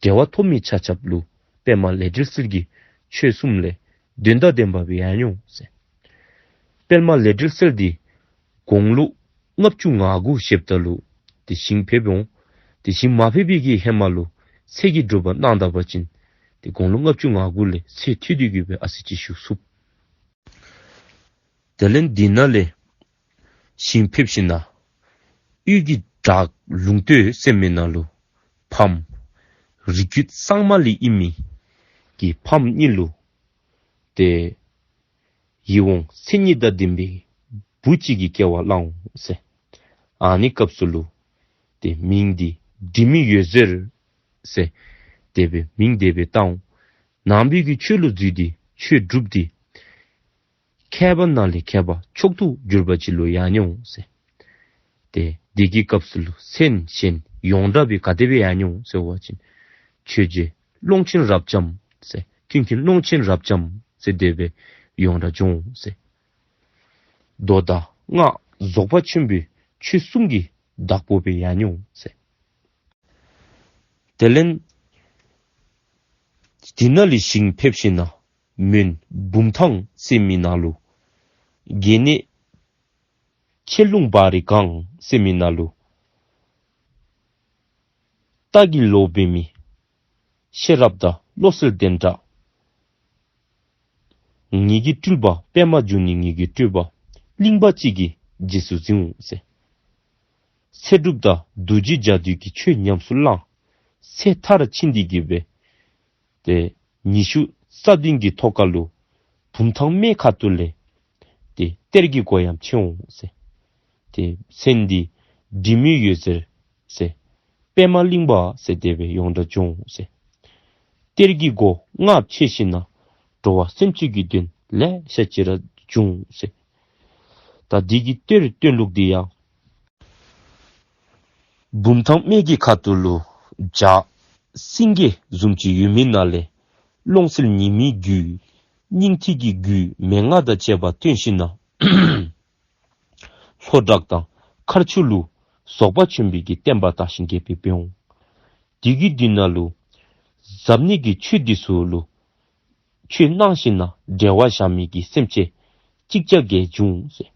འབྲེལ་བ་ཐོབ་མི་ཆ་ཁྱབ་ལུ་པདྨ་ལས་འབྲེལ་གསལ་གྱིས་ཆོས་གསུངམ་ལས་དོན་དང་ལྡན་པ་སྦེ་ཡར་འོང་ཟེར། པདྨ་ལས་འབྲེལ་གསལ་འདི་དགུང་ལོ་ལྔ་བཅུ་ང་དགུ་བཞེསཔ་ད་ལུ་ཏེ་ཞིང་ཕེབས་འོང་། ཏེ་ཞིང་མ་ཕེབས་པའི་གི་ཧེ་མ་ལུ་ཚེ་གི་སྒྲུབ་པ་གནང་ད་པ་ཅིན་ཏེ་དགུང་ལོ་ལྔ་བཅུ་ང་དགུ་ལས་ཚེ་ཐུང་སྟེ་གི་སྦེ་ཨ་ཙི་ཅིག་བཞུགས་ཚུགས། དེ་ལས་འདི་ནང་ལས་ཞིང་ཕེབས་ཞིནམ་ན་དབུས་ཀྱི་བྲག་ལུང་སྟོད་ཟེར་མི་ནང་ལུ་ཕམ་རིགས་རྒྱུད་གཙང་མ་ལས་ཨིན་མི་གི་ཕམ་གཉིས་ལུ་ཏེ་ཡིད་འོང་མཚན་ཉིད་དང་ལྡན་པའི་བུ་ཅིག་གི་སྐྱེ་བ་བླངས་འོང་ཟེར། ཨ་ནི་སྐབས་སུ་ལུ་ཏེ་མིང་འདི་དྲི་མེད་འོད་ཟེར་ཟེར་དེ་སྦེ་མིང་དེ་སྦེ་བཏགས་འོང་། ནང་པའི་གི་ཆོས་ལུ་འཛུལ་ཏེ་ཆོས་སྒྲུབ་སྟེ་མཁས་པ་ནང་ལས་མཁས་པ་མཆོག་ཏུ་གྱུར་པ་ཅིག་ལུ་ཡར་འོང་ཟེར། ཏེ་འདི་གི་སྐབས་སུ་ལུ་མཚན་གཞན་ཡོངས་གྲགས་སྦེ་ག་དེ་སྦེ་ཡར་འོང་ཟེར་བ་ཅིན་ཆོས་རྗེ་ཀློང་ཆེན་རབ་འབྱམས་ཟེར་ཀུན་མཁྱེན་ཀློང་ཆེན་རབ་འབྱམས་ཟེར་དེ་སྦེ་ཡོངས་གྲགས་འོང་ཟེར། མདོ་དང་སྔགས་རྫོགས་པ་ཆེན་པོའི་ཆོས་གསུམ་གྱི་བདག་པོ་སྦེ་ཡར་འོང་ཟེར། དེ་ལས་འདི་ནང་ལས་ཞིང་ཕེབས་ཞིནམ་ན་མོན་བུམ་ཐང་ཟེར་མི་ནང་ལུ་དགེ་གནས་ཆེ་ལུང་བ་རི་སྒང་ཟེར་མི་ནང་ལུ་རྟ་གི་ལོ་འབད་མི་ཤེས་རབ་དང་བློ་གསལ་ལྡན་གྲགས་ངེ་གི་སྤྲུལ་པ་པདྨ་འབྱུང་གནས་ངེ་གི་སྤྲུལ་པ་གླིང་པ་ཅིག་གིས་རྗེས་སུ་འཛིན་འོང་ཟེར། ཚེ་སྒྲུབ་དང་རྡོ་རྗེ་རྒྱ་མཚོའི་གི་ཆོས་ཉམས་སུ་བླངས། ཚེ་མཐར་ཕྱིན་ཏེ་གི་སྦེ་ཏེ་ཉི་ཤུ་རྩ་བདུན་གྱི་ཐོག་ཁ་ལུ་བུམ་ཐང་སྨད་ཁ་ཐུག་ལས་ཏེ་གཏེར་གྱི་སྒོ་ཡང་ཕྱེ་འོང་ཟེར། ཏེ་མཚན་འདི་དྲི་མེད་འོད་ཟེར་ཟེར་པདྨ་གླིང་པ་ཟེར་དེ་སྦེ་ཡོངས་གྲགས་འོང་ཟེར། གཏེར་གྱི་སྒོ་ལྔ་ཕྱེ་ཞིནམ་ན་འགྲོ་བ་སེམས་ཅན་གྱི་དོན་ལེ་ཤ་ཅིག་ར་འབྱུང་ཟེར། ད་འདི་གི་གཏེར་སྟོན་ལུགས་འདི་ཡང་བུམ་ཐང་སྨད་ཀྱི་ཁ་ཐུག་ལུ་བྱག་སེང་གེ་བཟུམ་ཅིག་ཡོད་མི་ནང་ལས་ཀློང་གསལ་ཉི་མའི་རྒྱུད་སྙིང་ཐིག་གི་རྒྱུད་མན་ངག་དང་བཅས་པ་བཏོན་ཞིནམ་ན་ལྷོ་བྲག་དང་མཁར་ཆུ་ལུ་རྫོགས་པ་ཆེན་པོའི་གི་བསྟན་པ་དར་ཞིང་རྒྱས་པའི་འབད་འོང་། དེ་གི་དུས་ནང་ལུ་ཟབ་གནད་ཀྱི་ཆོས་འདི་ཚུ་ལུ་ཆོས་གནང་ཞིནམ་ན་འབྲེལ་བ་བཞག་མི་གི་སེམས་ཅན་གཅིག་བརྒྱ་བརྒྱད་འབྱུང་ཟེར།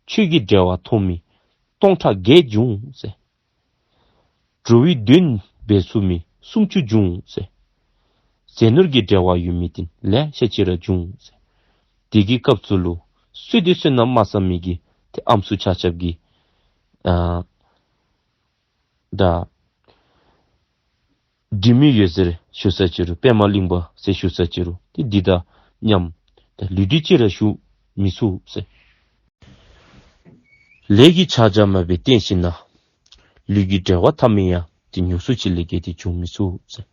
ཆོས་ཀྱི་འབྲེལ་བ་ཐོབ་མི་སྟོང་ཕྲག་བརྒྱད་འབྱུང་ཟེར། འགྲོ་བའི་དོན་འབད་ཚུགས་མི་སུམ་ཅུ་འབྱུང་ཟེར། ཟས་ནོར་གྱི་འབྲེལ་བ་ཡོད་མི་འདི་ལེ་ཤ་ཅིག་ར་འབྱུང་ཟེར། དེ་གི་སྐབས་སུ་ལུ་བསོད་བདེ་བསོད་ནམས་མ་བསགས་མི་གི་ཏེ་ཨམ་སྲུ་ཆ་ཁྱབ་ཀྱིས་ཨ་ད་དྲི་མེད་འོད་ཟེར་ཞུ་ས་ཅིག་རུང་པདྨ་གླིང་པ་ཟེར་ཞུ་ས་ཅིག་རུང་ཏེ་འདི་དང་མཉམ་ད་ལུས་འབྲེལ་ཅིག་ར་ཞུ་མི་ཚུགས་ཟེར། ལས་ཀྱི་ཕྱག་རྒྱ་མ་སྦེ་བསྟེན་ཞིནམ་ན་ལུས་ཀྱི་འབྲེལ་བ་འཐབ་མི་ཡང་ཏེ་ཉུང་སུ་ཅིག་ལས་བརྒལ་ཏེ་འབྱུང་མི་ཚུགས་ཟེར།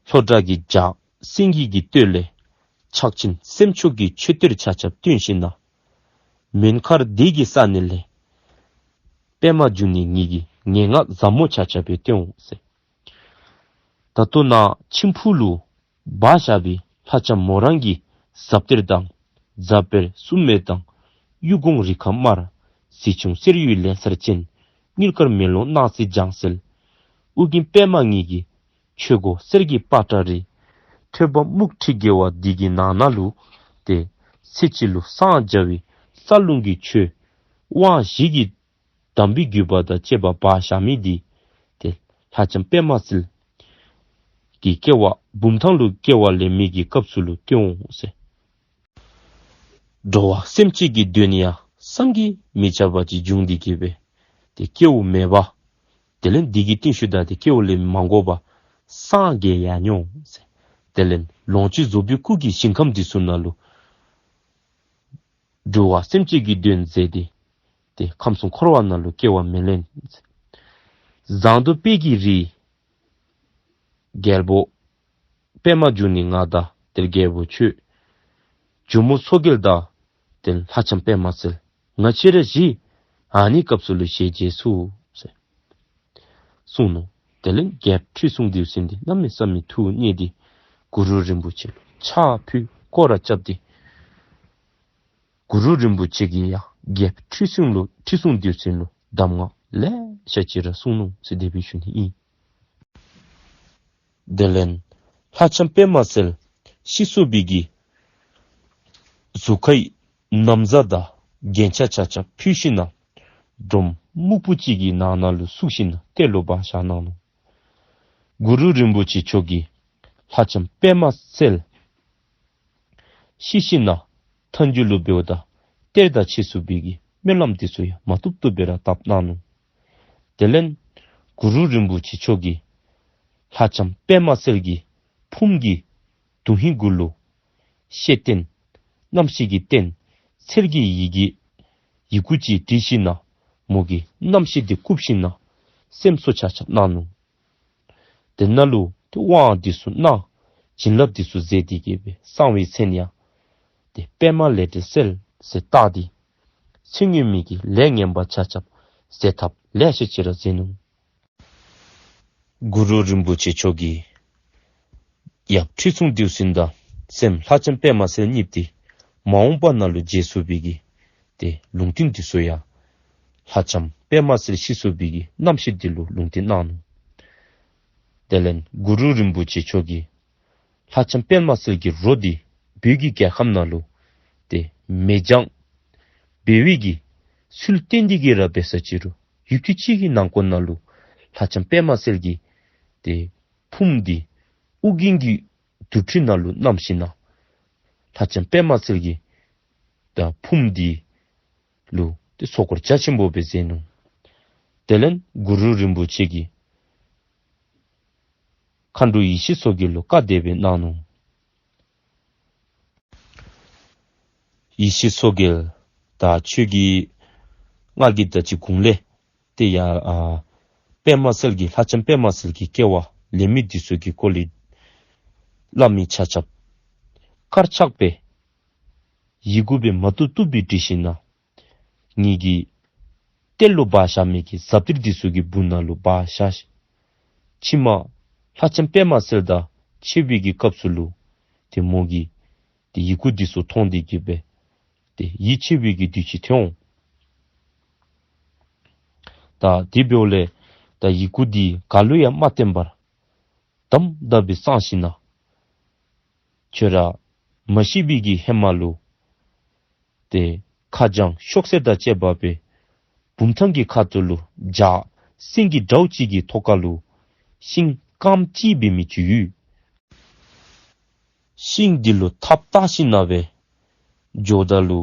ལྷོ་བྲག་གི་བྱག་སེང་གེ་གི་སྟོད་ལས་ཕྱག་ཆེན་སེམས་མཆོག་གི་ཆོས་གཏེར་ཆ་ཁྱབ་བཏོན་ཞིནམ་ན་མོན་མཁར་དེ་གི་ས་གནས་ལས་པདྨ་འབྱུང་གནས་ངེ་གི་ངན་སྔགས་ཟབ་མོ་ཆ་ཁྱབ་སྦེ་བཏོན་འོང་ཟེར། ད་ལྟོ་ནཱ་མཆིམས་ཕུ་ལུ་སྦ་བཞག་པའི་ལྷ་ལྕམ་མོ་རང་གི་ཟབ་གཏེར་དང་ ཛཔ་དཔལ་སུམ་མེ་དང་། གཡུ་གོང་རི་ཁ་དམར། གཟི་ཆུང་གསེར་གཡུའི་ལན་གསེར་ཅན། དངུལ་དཀར་མེ་ལོང་སྣང་སྲིད་ལྗང་གསལ། ཨོ་རྒྱན་པདྨ་ཉིད་ཀྱི་ཆོས་སྒོ་གསེར་གྱི་པ་ཏྲ་རི། ཐོད་པ་སྨུག་ཁྲི་བརྒྱད་པ་འདི་གི་ནང་ན་ལུ། ཏེ་ཚེ་གཅིག་ལུ་སངས་རྒྱ་བའི་རྩ་རླུང་གི་ཆོས་དབང་བཞི་གི་དམ་པའི་བརྒྱུད་པ་དང་བཅས་པ་སྦ་བཞག་མི་འདི། ཏེ་ལྷ་ལྕམ་པདྨ་གསལ་གྱི་སྐྱེ་བ་བུམ་ཐང་ལུ་སྐྱེ་བ་ལེན་མི་གི་སྐབས་སུ་ལུ་སྟོན་འོང་ཟེར། འགྲོ་བ་སེམས་ཅན་གྱི་དོན་ཡང་བསམ་གྱིས་མི་ཁྱབ་པ་ཅིག་འབྱུང་སྟེ་གི་སྦེ། ཏེ་སྐྱེ་བ་མེད་པ། དེ་ལས་འདི་གི་རྟིང་ཤུལ་ད་ཏེ་སྐྱེ་བ་ལེན་མ་དགོ་པར་སངས་རྒྱས་ཡར་འགྱོ་འོང་ཟེར། དེ་ལས་ལོངས་སྤྱོད་རྫོགས་པའི་སྐུ་གི་ཞིང་ཁམས་འདི་ཚུ་ནང་ལུ་འགྲོ་བ་སེམས་ཅན་གྱི་དོན་མཛད་དེ། ཏེ་ཁམས་གསུམ་འཁོར་བ་ནང་ལུ་སྐྱེ་བ་མི་ལེན། ཟངས་མདོག་དཔལ་གྱི་རི། རྒྱལ་པོ་པདྨ་འབྱུང་གནས་ང་དང་ཏེ་རྒྱལ་པོ་ཁྱོད། ཇོ་མོ་མཚོ་རྒྱལ་དང་ཏེ་ལྷ་ལྕམ་པདྨ་གསལ། ང་བཅས་ར་བཞི་ཨ་ནི་སྐབས་སུ་ལུ་ཞལ་མཇལ་ཚུགས་ཟེར་གསུངས་ནུག། དེ་ལས་རྒྱལཔོ་ཁྲི་སྲོང་ལྡེའུ་བཙན་འདི་གནམ་མེད་ས་མེད་ཐུགས་མཉེས་ཏེ་གུ་རུ་རིན་པོ་ཆེ་ལུ་ཕྱག་ཕུལ་སྐོར་ར་རྐྱབ་སྟེ། གུ་རུ་རིན་པོ་ཆེ་གིས་ཡང་རྒྱལཔོ་ཁྲི་སྲོང་ལུ་ཁྲི་སྲོང་ལྡེའུ་བཙན་ལུ་གདམས་ངག་ལེ་ཤ་ཅིག་ར་གསུངས་ནུག་ཟེར་དེ་སྦེ་ཞུ་ནི་ཨིན། དེ་ལས་ལྷ་ལྕམ་པདྨ་གསལ་ཤི་སོང་བའི་གི་གཟུགས་ཁའི་ན་བཟའ་དང་རྒྱན་ཆ་ཆ་ཁྱབ་ཕུད་ཞིནམ་ལས་སྒྲོམ་སྨུག་པོ་ཅིག་གི་ནང་ན་ལུ་བཙུགས་ཞིནམ་ལས་གཏེར་ལུ་སྦ་བཞག་གནང་ནུག། གུ་རུ་རིན་པོ་ཆེ་མཆོག་གིས་ལྷ་ལྕམ་པདྨ་གསལ་ཤི་ཞིནམ་ལས་མཐའ་མཇུག་ལུ་འབདཝ་ད་གཏེར་དང་ཕྱད་ཚུགས་པའི་གི་སྨོན་ལམ་འདི་ཚུ་ཡང་མ་བཏུབ་བཏུབ་སྦེ་ར་བཏབ་གནང་ནུག། དེ་ལས་གུ་རུ་རིན་པོ་ཆེ་མཆོག་གིས་ལྷ་ལྕམ་པདྨ་གསལ་གྱི་ཕུངམ་གི་དོན་ཧིང་གུ་ལུ་ཤེས་ལྡན་རྣམ་ཤེས་ཀྱི་རྟེན་གསེར་གྱི་ཡི་གེ་ཡི་གུ་ཅིག་བྲིས་ཞིནམ་ལས་མོ་གི་རྣམ་ཤེས་འདི་བཀུག་ཞིནམ་ལས་སེམས་གསོ་ཆ་ཁྱབ་གནང་ནུག། དེ་ནང་ལུ་ཏེ་དབང་འདི་ཚུ་གནང་། བྱིན་རླབས་འདི་ཚུ་མཛད་དེ་གི་སྦེ་གསང་བའི་མཚན་ཡང་ཏེ་པདྨ་ལས་འབྲས་གསལ་ཟེར་བཏགས་ཏེ་ཚེ་སྔོན་མའི་གི་ལས་ངན་པ་ཆ་ཁྱབ་ཟད་ཐབས་ལེ་ཤ་ཅིག་ར་མཛད་ནུག། གུ་རུ་རིན་པོ་ཆེ་མཆོག་གིས་ཡབ་ཁྲི་སྲོང་ལྡེའུ་བཙན་དང་སྲསམོ་ལྷ་ལྕམ་པདྨ་གསལ་གཉིས་ཏེ་མ་འོངས་པ་ནང་ལུ་མཇལ་ཚུགས་པའི་གི་ཏེ་ལུང་བསྟན་འདི་ཚུ་ཡང་ལྷ་ལྕམ་པདྨ་གསལ་ཤི་སོང་བའི་གི་རྣམ་ཤེས་འདི་ལུ་ལུང་བསྟན་གནང་ནུག། དེ་ལས་གུ་རུ་རིན་པོ་ཆེ་མཆོག་གིས་ལྷ་ལྕམ་པདྨ་གསལ་གྱི་རོ་འདི་བོད་ཀྱི་རྒྱལ་ཁམས་ནང་ལུ་ཏེ་མེ་སྦྱང་འབད་བའི་གི་ཚུལ་བསྟན་ཏེ་གི་ར་འབད་ས་ཅིག་རུང་ཡུདཔ་ཐེངས་ཅིག་གི་ནང་འཁོད་ནང་ལུ་ལྷ་ལྕམ་པདྨ་གསལ་གྱི་ཏེ་ཕུངམ་འདི་ཨོ་རྒྱན་གྱི་དུར་ཁྲོད་ནང་ལུ་བསྣམས་ཞིནམ་ལས་ལྷ་ལྕམ་པདྨ་གསལ་གྱི་ད་ཕུངམ་འདི་ལུ་ཏེ་ཚོགས་འཁོར་རྒྱ་ཆེན་པོ་སྦེ་མཛད་ནུག། དེ་ལས་གུ་རུ་རིན་པོ་ཆེ་གིས་མཁའ་འགྲོ་ཡེ་ཤེས་མཚོ་རྒྱལ་ལུ་བཀའ་དེ་སྦེ་གནང་ནུག། ཡེ་ཤེས་མཚོ་རྒྱལ། ད་ཁྱོད་ཀྱིས་ང་གིས་ད་ཅི་གོང་ལས་ཏེ་ཡང་ཨ་པདྨ་གསལ་གྱི་ལྷ་ལྕམ་པདྨ་གསལ་གྱི་སྐྱེ་བ་ལེན་མི་འདི་ཚུ་གི་སྐོར་ལས་སླབ་མི་ཆ་ཁྱབ་དཀར་ཆག་སྦེ་ཡི་གུ་སྦེ་མ་བཏུབ་བཏུབ་སྦེ་བྲིས་ཞིནམ་ལས་ངེ་གི་གཏེར་ལུ་སྦ་བཞག་མི་གི་ཟབ་གཏེར་འདི་ཚུ་གི་སྦུག་ནང་ལུ་སྦ་བཞག་ཤིག། ཕྱི་མ་ལྷ་ལྕམ་པདྨ་གསལ་དང་ཕྱད་པའི་གི་སྐབས་སུ་ལུ་ཏེ་མོ་གིས་ཏེ་ཡི་གུ་འདི་ཚུ་མཐོང་སྟེ་གི་སྦེ་ཏེ་ཡིད་ཆེས་པའི་གི་དུས་ཅིག་ཐོན་འོང་། ད་དེ་འབདཝ་ལས་ད་ཡི་གུ་འདི་ག་ལུ་ཡང་མ་སྟོན་པར་དམ་དམ་སྦེ་གསང་ཞིནམ་ལས་ཁྱོད་ར་མ་ཤི་བའི་གི་ཧེ་མ་ལུ་ཏེ་ཁ་བྱང་ཤོག་སེར་དང་བཅས་པ་སྦེ་བུམ་ཐང་གི་ཁ་ཐུག་ལུ་བྱག་སེང་གེ་འདྲཝ་ཅིག་གི་ཐོག་ཁ་ལུ་ཤིང་སྐམ་ཅིག་འབད་མི་ཅིག་ཡོད། ཤིང་འདི་ལུ་ཐགཔ་བཏགས་ཞིནམ་ལས་འགྱོཝ་ད་ལུ་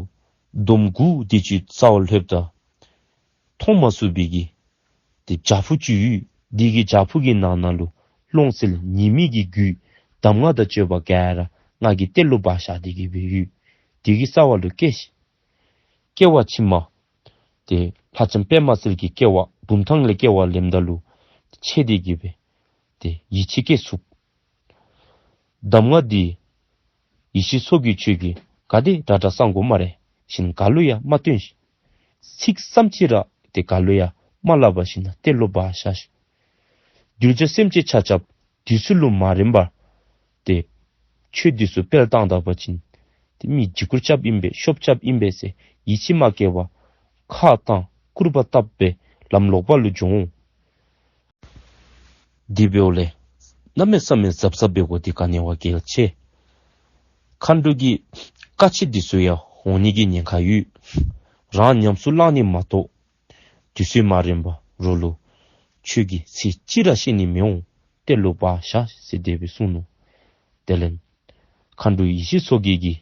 འདོམ་དགུ་དེ་ཅིག་རྩ་བར་ལྷོདཔ་ད་མཐོང་མ་ཚུགས་པའི་གི་ཏེ་བྱག་ཕུག་ཅིག་ཡོད། དེ་གི་བྱག་ཕུག་གི་ནང་ན་ལུ་ལྷུང་བཟེད་ཉི་མའི་གི་རྒྱུད་གདམས་ངག་དང་བཅས་པ་ག་ར་ང་གིས་གཏེར་ལུ་སྦ་བཞག་སྟེ་གི་སྦེ་ཡོད། དེ་གི་རྩ་བ་ལུ་བཀལ་ཤིག། སྐྱེ་བ་ཕྱི་མ་ཏེ་ལྷ་ལྕམ་པདྨ་གསལ་གྱི་སྐྱེ་བ་བུམ་ཐང་ལས་སྐྱེ་བ་ལེནམ་ད་ལུ་ཆེ་སྟེ་གི་སྦེ་ཏེ་ཡིད་ཆེས་བསྐྱེད་ཚུགས། གདམས་ངག་འདི་ཡེ་ཤེས་མཚོ་རྒྱལ་ཁྱོད་ཀྱིས་ག་དེ་དྲག་དྲག་གསང་དགོ་སྨ་རེ་ཞིནམ་ལས་ག་ལུ་ཡང་མ་སྟོན་ཤིག། ཚིག་ཙམ་ཅིག་ར་ཏེ་ག་ལུ་ཡང་མ་སླབ་པར་ཞིནམ་ལས་གཏེར་ལུ་སྦ་བཞག་ཤིག། གདུལ་བྱ་སེམས་ཅན་ཆ་ཁྱབ་དུས་ཚོད་ལུ་མ་རན་པར་ཏེ་ཆོས་འདི་ཚུ་སྤེལ་བཏང་ད་པ་ཅིན་ ཏེ་མི་འཇིགས་སྐུལ་རྐྱབ་ཨིན་པས་ཤོབ་རྐྱབ་ཨིན་པས་ཟེར་ཡིད་ཆེས་མ་བསྐྱེད་པར་ཁ་བཏང་སྐུར་པ་བཏབ་སྦེ་ལམ་ལོག་པ་ལུ་འགྱོ་འོང་། དེ་འབདཝ་ལས་གནམ་མེད་ས་མེད་གཟབ་གཟབ་འབད་དགོ། དེ་ག་ནི་བ་གལ་ཆེ། མཁའ་འགྲོ་གི་བཀའ་ཆད་འདི་ཚུ་ཡང་འོང་ནི་གི་ཉེན་ཁ་ཡོད། རང་ཉམས་སུ་བླང་ནི་མ་གཏོགས་དུས་ཚོད་མ་རན་པ་རོགས་ལུ་ཁྱོད་ཀྱིས་ཚེ་གཅིག་ར་ཤི་ནི་མི་འོང་། གཏེར་ལུ་སྦ་བཞག་ཟེར་དེ་སྦེ་གསུངས་ནུག། དེ་ལས་མཁའ་འགྲོ་ཡེ་ཤེས་མཚོ་རྒྱལ་གྱིས་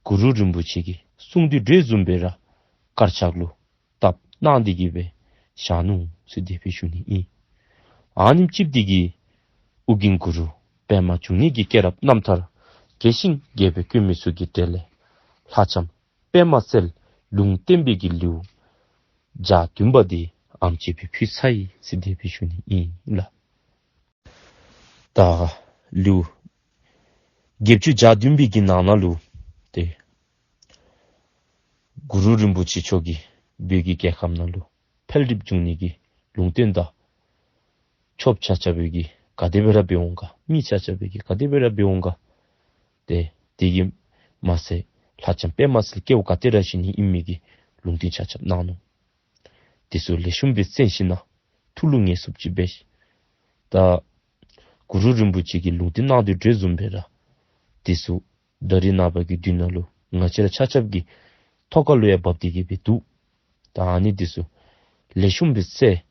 གུ་རུ་རིན་པོ་ཆེ་གི་གསུང་དེ་དྲོད་བཟུམ་སྦེ་ར་དཀར་ཆག་ལུ་བཏབ་གནང་སྟེ་གི་སྦེ་བཞག་ནུག་ཟེར་དེ་སྦེ་ཞུ་ནི་ཨིན། ཨ་ནེམ་ཅིག་འདི་གིས་ཨོ་རྒྱན་གུ་རུ་པདྨ་འབྱུང་གནས་ཀྱི་སྐྱེས་རབས་རྣམ་ཐར་རྒྱས་ཤིང་རྒྱས་པར་བཀོད་མི་ཚུ་གི་གྲས་ལས་ལྷ་ལྕམ་པདྨ་གསལ་ལུང་བསྟན་པའི་གི་ལེའུ་བརྒྱ་བདུན་པ་འདི་ཨ་ནེམ་ཅིག་སྦེ་ཕུལ་ཚར་ཡི་ཟེར་དེ་སྦེ་ཞུ་ནི་ཨིན་ལགས། ད་ལེའུ་བརྒྱད་ཅུ་གྱ་བདུན་པའི་གི་ནང་ན་ལུ་ཏེ་གུ་རུ་རིན་པོ་ཆེ་མཆོག་གིས་བོད་ཀྱི་རྒྱལ་ཁམས་ནང་ལུ་འཕེལ་འགྲིབ་འབྱུང་ནི་གི་ལུང་བསྟན་དང་ཆོསཔ་ཆ་ཁྱབ་འབད་གི་ག་དེ་སྦེ་ར་འབད་འོང་ག། མི་ཆ་ཁྱབ་འབད་གི་ག་དེ་སྦེ་ར་འབད་འོང་ག། ཏེ་དེ་གིས་མ་ཚད་ལྷ་ལྕམ་པདྨ་གསལ་སྐྱེ་བ་ག་ཏེ་ར་བཞེས་ནི་ཨིན་མི་གི་ལུང་བསྟན་ཆ་ཁྱབ་གནང་ནུག། དེ་ཚུ་ལེགས་ཤོམ་སྦེ་གསན་ཞིནམ་ལས་ཐུགས་ལུ་ངེས་སུ་ཅིག་འབད་ཤིག། ད་གུ་རུ་རིན་པོ་ཆེ་གིས་ལུང་བསྟན་གནང་དོ་དྲོད་བཟུམ་སྦེ་ར་དེ་ཚུ་ད་རེས་ནངས་པ་གི་དུས་ནང་ལུ་ང་བཅས་ར་ཆ་ཁྱབ་ཀྱི་ཐོག་ཁ་ལུ་ཡང་བབས་ཏེ་གི་སྦེ་འདུག། ད་ཨ་ནི་དེ་ཚུ་ལེགས་ཤོམ་སྦེ་གསན།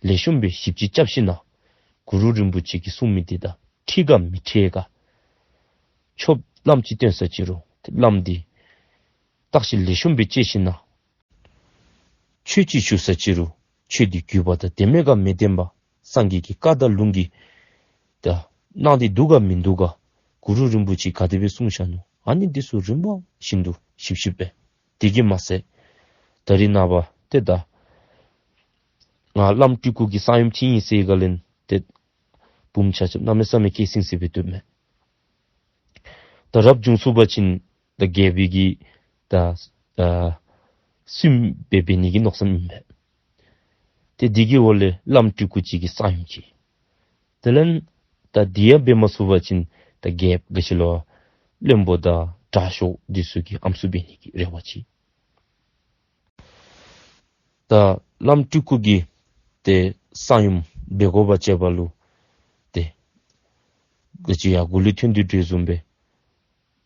ལེགས་ཤོམ་སྦེ་ཞིབ་དཔྱད་རྐྱབ་ཞིནམ་ལས་གུ་རུ་རིན་པོ་ཆེ་གིས་གསུངས་མི་དེ་དང་འཁྲིལ་ག་མི་འཁྲིལ་ག། ཆོསཔ་བླམ་ཅིག་བསྟེན་ས་ཅིག་རུང་བླམ་དེ་བརྟག་ཞིབ་ལེགས་ཤོམ་སྦེ་དཔྱད་ཞིནམ་ལས་ཆོས་ཅིག་ཞུ་ས་ཅིག་རུང་ཆོས་དེ་རྒྱུད་པ་དང་ལྡནམ་མས་ག་མི་ལྡནམ་མས། སངས་རྒྱས་ཀྱི་བཀའ་དང་ལུང་གིས་ད་གནང་སྟེ་འདུག་ག་མིན་འདུག་ག། གུ་རུ་རིན་པོ་ཆེ་ག་དེ་སྦེ་གསུངས་བཞག་ནུག། ཨ་ནི་དེ་ཚུ་རིམ་པ་བཞིན་དུ་ཞིབ་ཞིབ་སྦེ། དེ་གིས་མ་ཚད་ད་རེས་ནངས་པ་ཏེ་ད་ང་བླམ་སྤྲུལ་སྐུ་གི་གསང་ཡུམ་ཅིག་ཨིན་ཟེར་ག་ལས་ཏེ་བུམོ་ཆ་ཁྱབ་གནམ་མེད་ས་མེད་སྐྱེད་སྲིང་ཟེར་སྦེ་སྡོདཔ་མས། ད་རབ་བྱུང་ཚུགས་པ་ཅིན་ད་རྒྱལ་པོའི་གི་ད་ཨ་བཙུནམོ་སྦེ་འབད་ནི་གི་མནོ་བསམ་ཨིན་པས། ཏེ་དེ་གི་འོག་ལས་བླམ་སྤྲུལ་སྐུ་ཅིག་གི་གསང་ཡུམ་ཅིག། དེ་ལས་ད་དེ་ཡང་འབད་མ་ཚུགས་པ་ཅིན་ད་རྒྱལཔོ་ག་ཅི་ལོ་བློན་པོ་དང་དྲག་ཤོས་དེ་ཚུ་གི་ཨམ་སྲུ་འབད་ནི་གི་རེ་བ་ཅིག། ད་བླམ་སྤྲུལ་སྐུ་གི་ཏེ་གསང་ཡུམ་འབད་དགོ་པ་ཅིན་ལུ་ཏེ་ག་ཅི་ཡང་མགུ་ལུ་ཐོན་དོ་དྲོད་བཟུམ་སྦེ་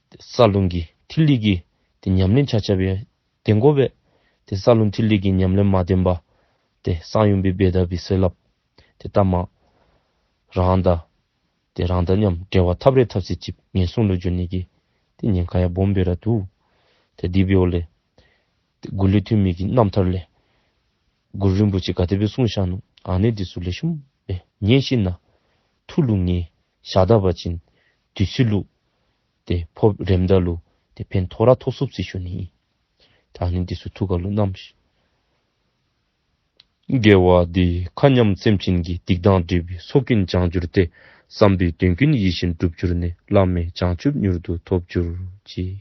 ཏེ་རྩ་རླུང་གི་ཐིག་ལེ་གི་ཏེ་ཉམས་ལེན་ཆ་ཁྱབ་ཡང་ལྡན་དགོ་པས། ཏེ་རྩ་རླུང་ཐིག་ལེ་གི་ཉམས་ལེན་མ་ལྡན་པར་ཏེ་གསང་ཡུམ་སྦེ་འབད་ད་འབད་ཟེར་སླབ། ཏེ་ད་མ་རང་དང་ཏེ་རང་དང་མཉམ་འབྲེལ་བ་འཐབ་རེ་འཐབ་ཚེ་ཅིག་ངན་སོང་ལུ་འགྱོ་ནི་གི་ཏེ་ཉེན་ཁ་ཡང་སྦོམ་སྦེ་ར་འདུག། ཏེ་དེ་འབདཝ་ལས་ཏེ་མགུ་ལུ་ཐོན་མི་གི་རྣམ་ཐར་ལས་གུ་རུ་རིན་པོ་ཆེ་ག་དེ་སྦེ་གསུངས་བཞག་ནུག། ཨ་ནི་དེ་ཚུ་ལེགས་ཤོམ་སྦེ་ཉན་ཞིནམ་ལས་ཐུགས་ལུ་ངེས་བཞག་ད་པ་ཅིན་དུས་ཚོད་ལུ་ཏེ་ཕོགཔ་རནམ་ད་ལུ་ཏེ་ཕན་ཐོགས་ར་ཐོགས་ཚུགས་ཟེར་ཞུ་ནི་ཨིན། ད་ཨ་ནི་དེ་ཚུ་ཐུགས་ཁ་ལུ་བསྣམས་ཤིག། དགེ་བ་འདིས་མཁའ་མཉམ་སེམས་ཅན་གྱི། སྡིག་དང་སྒྲིབ་པའི་ཚོགས་ཀུན་བྱང་གྱུར་ཏེ། བསམ་པའི་དོན་ཀུན་ཡིད་བཞིན་འགྲུབ་གྱུར་ནས། བླ་མེད་བྱང་ཆུབ་མྱུར་དུ་ཐོབ་གྱུར་ཅིག།